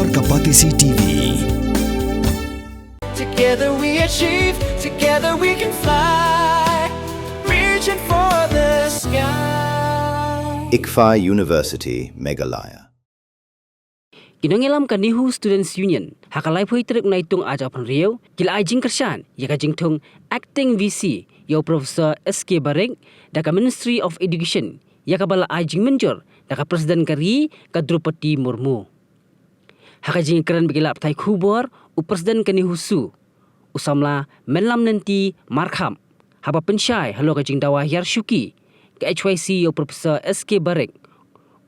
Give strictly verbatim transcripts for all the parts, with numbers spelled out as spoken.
Ka Batesi T V. Together we achieve, together we can fly. Reaching for the sky. ICFAI University, Meghalaya. Ki nongïalam ka NEHU Students Union ha ka laiphew tarik Naitung arhajar arphew hynriew ki la ai jingkyrshan ïa ka jingthung Acting V C ïa u Professor S K Barik da ka Ministry of Education, ïa kaba la ai jingmynjur da ka President ka ri, ka Droupadi Murmu. Ha ka jingkren bad ki lad pathai khubor, u President ka NEHUSU, u samla Menlamnenti Markhap, haba pynshai halor ka jingdawa hiar shuki ka H Y C ïa u Professor S K Barik,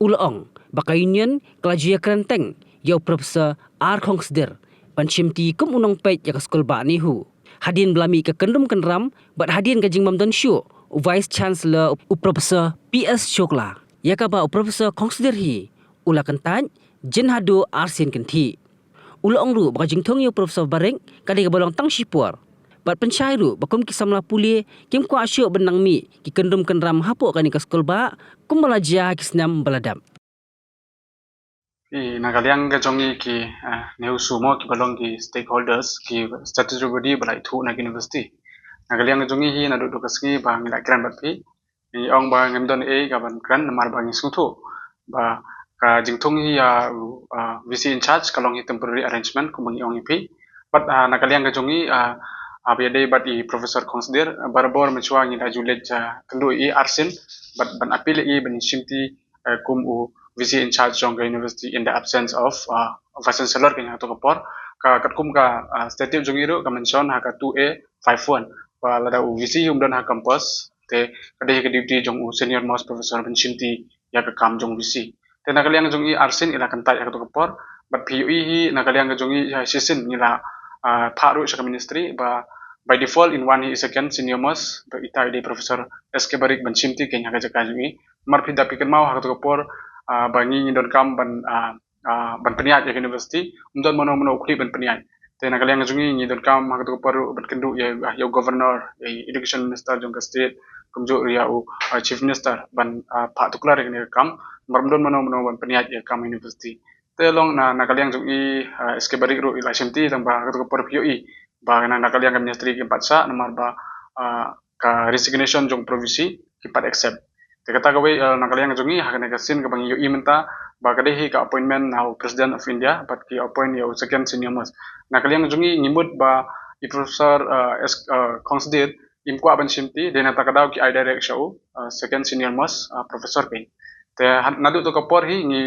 u la ong ba ka Union ka la ju ïakren teng ïa u Professor R Khongsdir ban shimti kum u nongpeit ïa ka skulbah NEHU, hadien ba la mih ka kyndrum kynram bad hadien ka jingbym don shuh u Vice Chancellor, u Professor P S Shukla, ïa kaba u Professor Khongsdir hi u la kyntait jin haduh arsien kynthih. U la ong ruh ba ka jingthung ïa u Professor Barik ka dei kaba long tang shipor, bad pynshai ruh ba kum ki samla pule kim kwah shuh ban nang mih ki kyndrum kynram hapoh kane ka skulbah kumba la jia ha ki snem ba la dep. Phi, na ka liang ka jong ngi ki, ah, NEHUSU mo, kiba long ki stakeholders, ki statutory body ba la ithuh na ka university. Na ka liang ka jong ngi hi naduh duh ka sngi ba ngi la kren bad phi, ngi ong ba ngim don ei ka ban kren namar ba ngi sngewthuh ba ka jingthung hi ïa u, ah, V C in charge ka long hi temporary arrangement kumba ngi ong ïa phi. Bad, ah, na ka liang ka jong ngi, ah, ah, ba ïadei bad i Professor Khongsdir, ah, barabor mynshuwa ngi la ju leit, ah, kynduh ïa i arsien bad ban appeal ïa i ban shimti, eh, kum u V C in charge jong ka university in the absence of, ah, Vice Chancellor, kane ha kato ka por. Ka, katkum ka, ah, statute jong ngi ruh ka mention ha ka two A five one ba lada u V C um don ha campus, te ka dei ka duty jong u senior most professor ban shimti ïa ka kam jong u V C. Te na ka liang jong i arsien i la kyntait ha kato ka por, bad phi ïohi hi na ka liang ka jong i, ah, shisien ngi la, ah, phah ruh sha ka ministry ba by default in wan hi i second senior most, ba ita i dei Professor S K Barik ban shimti kane ha ka jaka jong i. Namar phi da phi kynmaw ha kato ka por, ah, ba ngi ngi donkam ban, ah, ah, ban pynïaid ïa ka university, um don mano mano u khlieh ban pynïaid. Te na ka liang jong ngi ngi donkam ha kato ka por ban kynduh ïa, ïa u governor, ïa u education minister jong ka state, kumjuh ïa u, ah, chief minister ban, ah, phah tuklar ïa kane ka kam, namar um don mano mano ban pynïaid ïa ka kam university. Te long na, na ka liang jong i, ah, S K Barik ruh i la shimti, tang ba ha kato ka por phi ïohi ba na, na ka liang ka ministry kim pat shah namar ba, ah, ka resignation jong Pro V C kim pat accept. Te kata kawei, eh, na ka liang jong ngi ha kane ka sien kaba ngi ïohi mynta ba ka dei hi ka appointment na u President of India bad ki appoint ïa u second senior most. Na ka liang jong ngi ngi mut ba i Professor, eh, S, eh, Khongsdir im kwah ban shimti, dei na kata ka daw ki ai direct sha u, eh, second senior most, eh, professor pyn. Te ha, naduh kato ka por hi ngi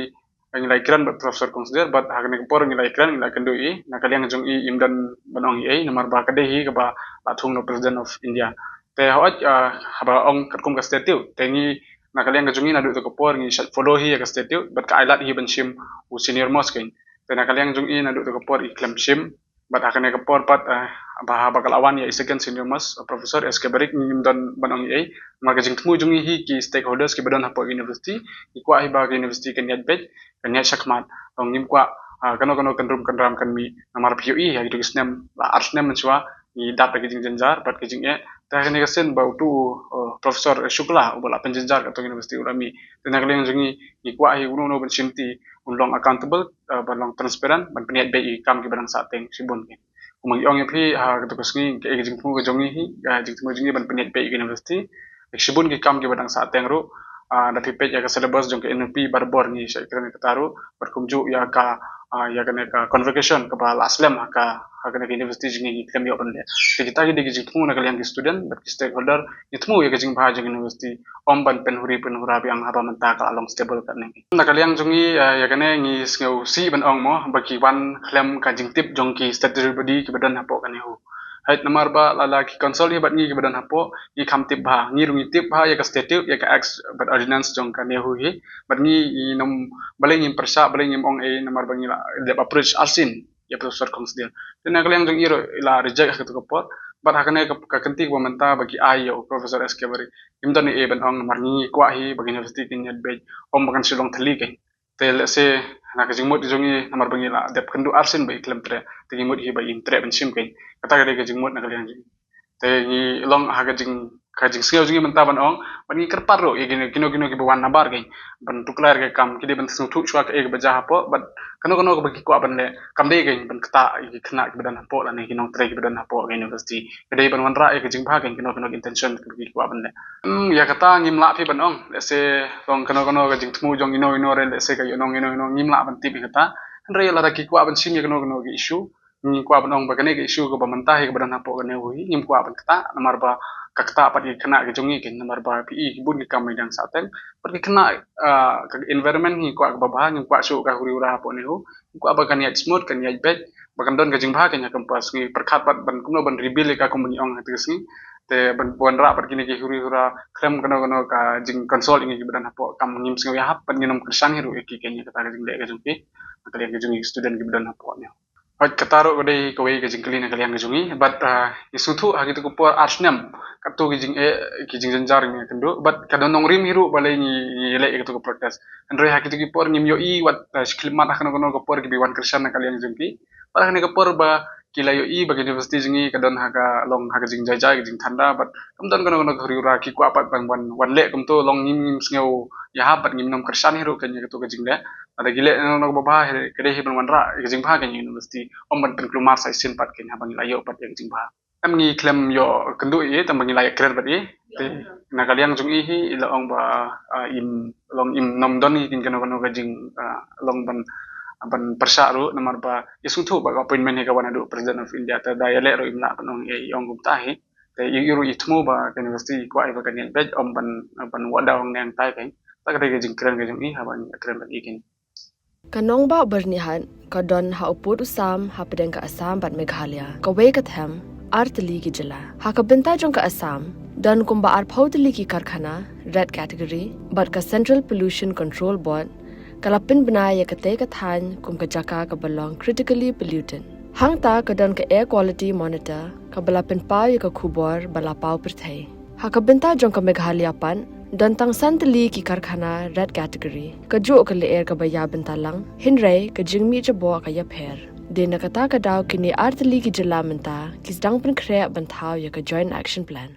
ngi la ïakren bad Professor Khongsdir, bad ha kane ka por ngi la ïakren, ngi la kynduh ïa i, na ka liang jong i im don ban ong ei ei, namar ba ka dei hi kaba la thung na u President of India. Te hooid, ah, haba ong katkum ka statute, te ngi na ka liang ka jong i naduh kato ka por ngi shait follow hi ïa ka statute, bad ka ai lad hi ban shim u senior most kyn. Te na ka liang jong i naduh kato ka por i khlem shim, bad ha kane ka por pat, eh, ba, ba ka la wan ïa i second senior most, eh, Professor S K Barik, ngim don ban ong ei ei. Namar ka jingthmu jong ngi hi ki stakeholders kiba don hapoh university, ngi kwah hi ba ka university kan ïaid beit, kan ïaid shakhmat. Long ngim kwah, ah, kano kano ka kyndrum kyndram kan mih, namar phi ïohi ha kito ki snem, la ar snem mynshuwa ngi dap da ki jingjynjar bad ki jingeh. Te ha kane ka sien ba uto u, eh, Professor Shukla uba la pynjynjar katto ka university u la mih. Te na ka liang jong ngi ngi kwah hi uno uno ban shimti un long accountable, eh, ban long transparent, ban pynïaid beit ïa ki kam kiba dang sahteng shibun kyn. Kumba ngi ong ïa phi ha kato ka sngi, ka, ka jingthmu ka jong ngi hi, ka jingthmu jong ngi ban pynïaid beit ïa ka university. Shibun ki kam kiba dang sahteng ruh, ah, da phi peit ïa ka syllabus jong ka N E P barabor ngi shait kren ïa kata ruh, bad kumjuh ïa ka, ah, ïa kane ka convocation kaba la slem ha ka, ha kane ka university jong ngi, ngi khlem ïoh ban leh. Te kita ki dei ki jingthmu na ka liang ki student bad ki stakeholder, ngi thmu ïa ka jingbha jong ka university, ym ban pynhuri pynhura biang haba mynta ka la long stable katne. Na ka liang jong ngi, eh, ïa kane ngi sngewsih ban ong mo ba ki wan khlem ka jingtip jong ki statutory body kiba don hapoh ka NEHU. Hooid, namar ba lada ki consult hi bad ngi kiba don hapoh, ngi kham tip bha, ngi ruh ngi tip bha ïa ka statute, ïa ka act bad ordinance jong ka NEHU hi. Bad ngi, ngi nym, balei ngim pyrshah, balei ngim ong ei, namar ba ngi la dep approach arsien ïa Professor Khongsdir. Te na ka liang jong i ruh i la reject ha kato ka por. Bad ha kane ka, ka kynti kaba mynta ba ki ai ïa u Professor S K Barik, ngim don ei ei ban ong, namar ngi kwah hi ba ka university kan ïaid beit, ym ba kan shu long thylli kyn. Te lehse na ka jingmut jong ngi, namar ba ngi la dep kynduh arsien ba i khlem treh, te ngi mut hi ba im treh ban shim kyn. Kata ka dei ka jingmut na ka liang jong ngi. Te ngi long ha ka jing ka jingsngew jong ngi mynta ban ong, ban ngi kyrpad ruh ïa kino kino kino kiba wan nabar kein ban tuklar ka kam, ki dei ban sngewthuh shuwa kaei kaba jia hapoh, bad kano kano kaba ki kwah ban leh, kam dei kein ban ktah ïa ki khynnah kiba don hapoh lane ki nongtrei kiba don hapoh ka university. Ka dei ban wanrah ïa ka jingbha kein, kano kano ka intention kaba ki kwah ban leh. Hmm, ïa kata ngim lah phi ban ong, lehse tang kano kano ka jingthmu jong ino ino re, lehse ka ïohnong ino ino, ngim lah ban tip ïa kata. Hynrei lada ki kwah ban shim ïa kano kano ka issue, ngi kwah ban ong ba kane ka issue kaba mynta hi kaba don hapoh kane u hi, ngim kwah ban ktah, namar ba ka ktah pat ïa ki khynnah ki jong ngi kein, namar ba phi i ki bun ki kam ba dang sah teng, bad ki khynnah, ah, ka environment ngi kwah kaba bha, ngim kwah shuh ka huri hura hapoh ne u, ngi kwah ba kan ïaid smooth, kan ïaid beit, ba kan don ka jingbha kein ha campus. Ngi pyrkhat pat ban kumno ban rebuild ïa ka, kum ba ngi ong ha kata ka sngi. Te ban wanrah pat kine ki huri hura khlem kano kano ka jingconsult ïa ngi kiba don hapoh kam, ngim sngew ïahap bad ngin ym kyrshan hi ruh ïa ki kein ïa kata ka jingleh ka jong ki na ka liang ka jong ngi student kiba don hapoh ne. Hooid, kata ruh ka dei kawei ka jingkylli na ka liang ka jong ngi. Bad, ah, ngi sngewthuh ha kito ki por ar snem katto ki jingeh, ki jingjynjar ngi ïakynduh. Bad ka don nongrim hi ruh balei ngi, ngi leh ïa kito ki protest. Hynrei ha kito ki por ngim ïohi wat, ah, shi khyllipmat ha kano kano ka por kiba wan kyrshan na ka liang jong ki. Bad ha kane ka por ba ki la ïohi ba ka university jong ngi ka don ha ka long ha ka jingjai jai, ka jingthanda, bad kam don kano kano ka huri hura, ki kwah pat ban wan, wan leh kumto, long ngim, ngim sngew ïahap bad ngim nym kyrshan hi ruh kein ïa kato ka jingleh. Lada ki leh kano kano kaba bha, ka dei hi ban wanrah ïa ka jingbha kein ïa ka university, ym ban pynkulmar sa shisien pat kein haba ngi la ïoh pat ïa ka jingbha. Em, ngi khlem ïoh kynduh ïa i, tang ba ngi la ïakren bad i. Te na ka liang jong i hi, i la ong ba, ah, im long, im nym don hi kein kano kano ka jing, ah, long ban, ban pyrshah ruh, namar ba i sngewthuh ba ka appointment hi ka wan naduh President of India, te da ïaleh ruh im lah ban ong, i ong kumta hi. Te i ruh i thmu ba ka university i kwah i ba kan ïaid beit, ym ban, ban wad da ong ne ong tai kein. Te ka dei ka jingkren ka jong i haba ngi ïakren bad i kein. Ka nongbah Byrnihat ka don ha u pud u sam hapdeng ka Assam bad Meghalaya, kawei ka them, ar tylli ki jylla. Ha ka bynta jong ka Assam, don kumba arphew tylli ki karkhana red category, bad ka Central Pollution Control Board ka la pynbna ïa katei ka thaiñ kum ka jaka kaba long critically polluted. Hangta ka don ka Air Quality Monitor kaba la pynpaw ïa ka khubor ba la paw pyrthei. Ha ka bynta jong ka Meghalaya pat, don tang san tylli ki karkhana red category. Kajuh ka lyer kaba ïa bynta lang, hynrei ka jingmih jaboh ka ïapher. Dei na kata ka daw kine ar tylli ki jylla mynta ki sdang pynkhreh ban thaw ïa ka Joint Action Plan.